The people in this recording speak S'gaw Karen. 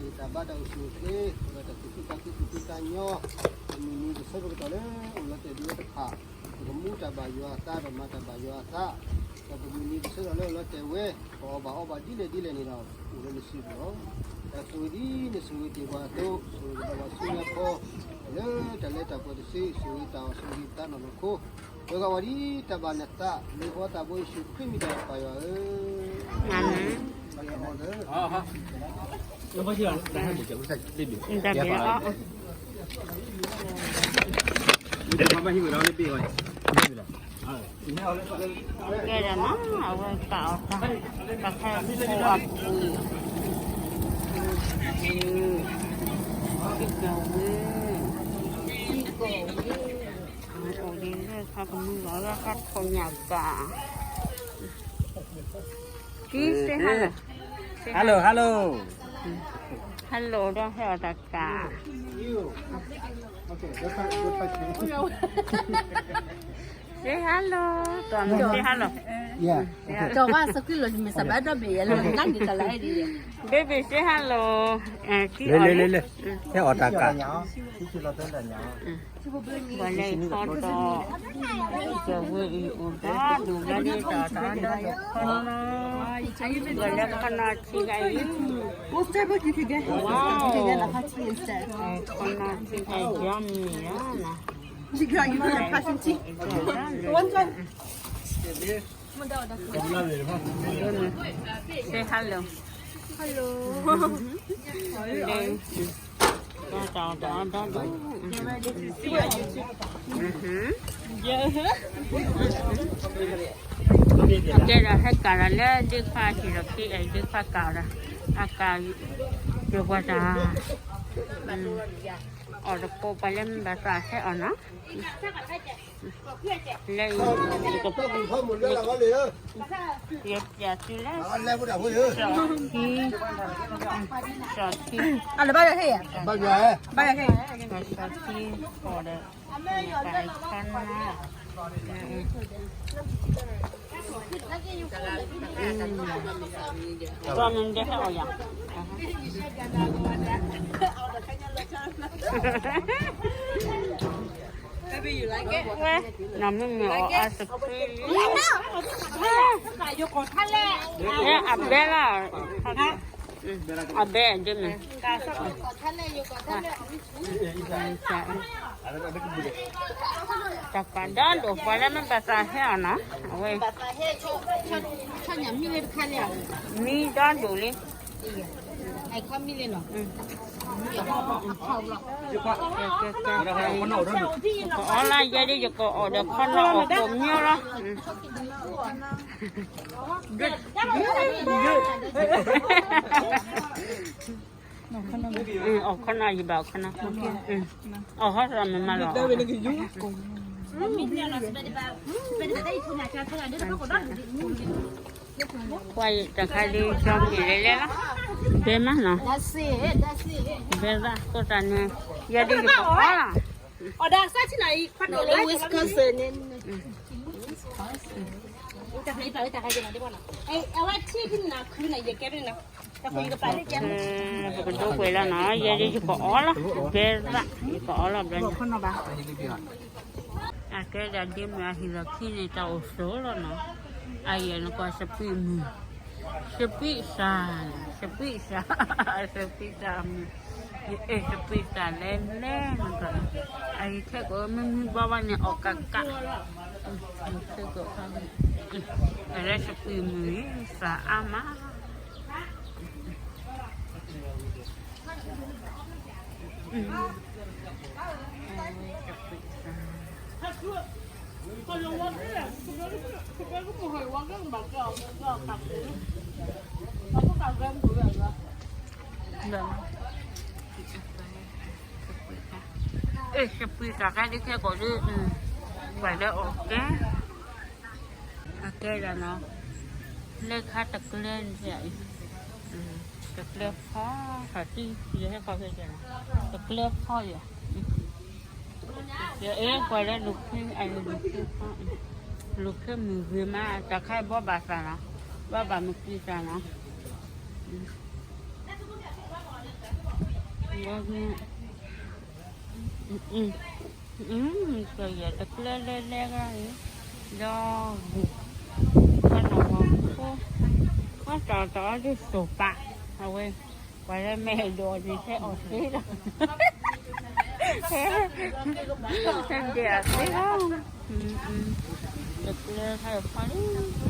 တၢ်ဘါတၢ်အိၣ်ဆူၣ်အိၣ်ချ့, ဒီးတၢ်သူၣ်ခုသးခုသူၣ်ဖှံသးညီ, တမုၢ်နံၤပဆၢပကတီၢ်လၢအိၣ်လီၤတဲာ်ဒံးဝဲတဖၣ်, ပကမူတၢ်ဘၣ်ယွၤအသး ဒီးမၤတၢ်ဘၣ်ယွၤအသး, ဒီးပမုၢ်နံၤပဆၢကတီၢ်လၢအိၣ်လီၤတဲာ်ဝဲ, ပအီၣ်ဘၣ်အီဘၣ်ဒ်လဲၣ်ဒ်လဲၣ်န့ၣ်ဒီး အိၣ်လၢနစုပူၤလီၤ. ဒီးဆိၣ်ဂ့ၤဒ်နဆိၣ်ဂ့ၤတ့ၢ်ပှၤအသိး, ဆိၣ်ဂ့ၤကဒီးပှၤဆူညါခီ, လၢတၢ်လဲၤတၢ်ကီတစု, ဆိၣ်ဂ့ၤတၢ်အီၣ်ဆိၣ်ဂ့ၤတၢ်နီၢ်နီၢ်ခိ, ပှၤဂၤဝဲဒ်တၢ်ဘၣ်နသး, လၢပသးဘိယ့ၣ်ၡူးခရံာ်မံၤတၢ်ပာ်ယွၤဧၢ, အၤမ့ၣ်. တၢ်ဘ့ၣ်အီၤ, ကဲဒီးနီၤ အဝဲပာ်အီၤတၢ်, ပှၤခဲဖိအပူၤ, စံၣ်ကီၤဝဲ, အိၣ်ဒ်လၢခါကမုၢ်လီၤလၢခါထိၣ်ညၣ်ကၣ်, ကံ say hello, hello, hello, hello ဒီးဟဲအီၣ်တၢ်ကၣ် Say hello, တမ့ၢ် say hello. ကီၢ်ဝါစကွံလီၤ မ့ၢ်စဘၣ်ဒီဘ့ၣ်ယဲလီၤ နကတၢ်လၢအဲၣ်ဒ်ယဲ baby say hello, ကံအီၤလံ, ဟဲအီၣ်တၢ်ကၣ်, ပှၤလဲၤခီတီၢ်, ကဝဲအံၤအိၣ်ဘၣ်ဒိၣ်ဘၣ်ဒ်တၢ်တၢ်ဒီးယခီနီၤ, ပှၤလဲၤခီနီၤထံဂၤအံၤ, ခီနီၤထံဂၤအံၤ yummy နီၤ. Say hello. Hello. ကဲဒီးဟဲကၣ်ဒီးလၢဒ့ခွါဟံၣ်ဒီးခံအဲၣ်ဒ့ခွါကၣ်ဒီး, အကၣ်, ယပှၤတၢ်, အီၣ်တကိးပှၤလၢမ့ၢ်ဘၣ်သးဟဲအီၣ်နီၤ. လၢအံၤ, ယပျးသုလၢ, စီၤထံ, စီၤထံ, စီၤထံ, စီၤထံ, ပှၤခီနီၤ, ပှၤမ့ၢ်ဒဲဟဲအီၣ်ယၤ, ဝဲ, နမ့မ့ၢ်အီၣ် ice cream လံ, အဘဲလီၤ, အဘဲဒ်မ့ၢ်, တၢ်ကၣ်ဒီဒိၣ် ပှၤလၢမ့ၢ်ဘၣ်သးဟဲအီၤနီၤ, အဝဲ, မံဒီဒိၣ်လံ. ကကအီၣ်လၢယဲဒ်ယကအီၣ်ဒီးခီနီၤအီၣ်ကိးမံၤလီၤ. အီၣ်ခီနီၤယဘၣ်အီၣ်ခီနီၤ, အီၣ်ဟီၣ်သးမ့ၢ်မးလီၤ. ကွၢ်တခါဒ်ကၠီမ့ၢ်လဲၤလဲၣ်လီၤ, ဘဲမးနီၤ, ဘဲဘၣ်ကိးတၢ်န့ၣ်, ယဲဒ်ယကအီၣ်လီၤ. အီၣ်ဒၣ်စၢ်ထံနၤအံၤ, ခွါဒိၣ်လၢ, အဝဲထံထံနၤခုနၤယကဲန့ၣ်နီၤ, ပကဒိကွဲးလီၤနီၤ, ယဲဒ်ယကအီၣ်လီၤ, ဘဲဘၣ်, ယကအီၣ်လီၤဘျီန့ၣ်. အကဲဒၣ်ဒ့မုၣ်အဟံၣ်လီၢ်ခံန့ၣ် တၢ်အိၣ်ဆိးလီၤနီၤ, အယဲၢ်နကွၢ်စပံးမုၢ်, စပံးစၢ်, စပံးစၢ်, စပံးစၢ်မုၢ်, ယအဲၣ်စပံးစၢ်လဲၣ်လဲၣ်နက, အယထဲကိးမ့ၢ်မံဘၣ်ဘၣ်န့ၣ်အီၣ်ကးကး, ထဲကိး, အလၢစပံးမုၢ်အံၤ စၢ်အါမး. Ê, စပံးစၢ်ခဲဒ်ခဲကိးဒ်, ပှၤလၢအီၣ်ကဲ, အကဲဒၣ်နီၤ, လၢခါတကျဲန့ၣ်အံၤ, တကျဲဖီ, ထီၣ်တံၢ်, ယဟဲခီဖဲကဲနီၤ, တကျဲဖီယၤ, ယအဲၣ်ကွၢ်လၢလူၤခ့, အလူၤခ့ဖီ, လူၤခ့မုၢ်ဂ့ၤမး, တၢ်ခါဘီဘၣ်သးနီၤ, ဘီဘၣ်မုၢ်ကံသးနီၤ. အ ကဲ, ကယဲၢ်တကျၢၤလဲလဲကီး, ဒီးဂုၢ်, ခီနီၢ်မီၤခိ, ခီတီၤတီၤဒ်သိးပာ်, အဝဲ, ပှၤလၢမဲာ်ဒိးန့ၣ် ဟဲအီၣ်သ့လီၤ, ဟဲဒဲးအီၣ်သ့လီၤ, တကျၢၤခါဖီလံ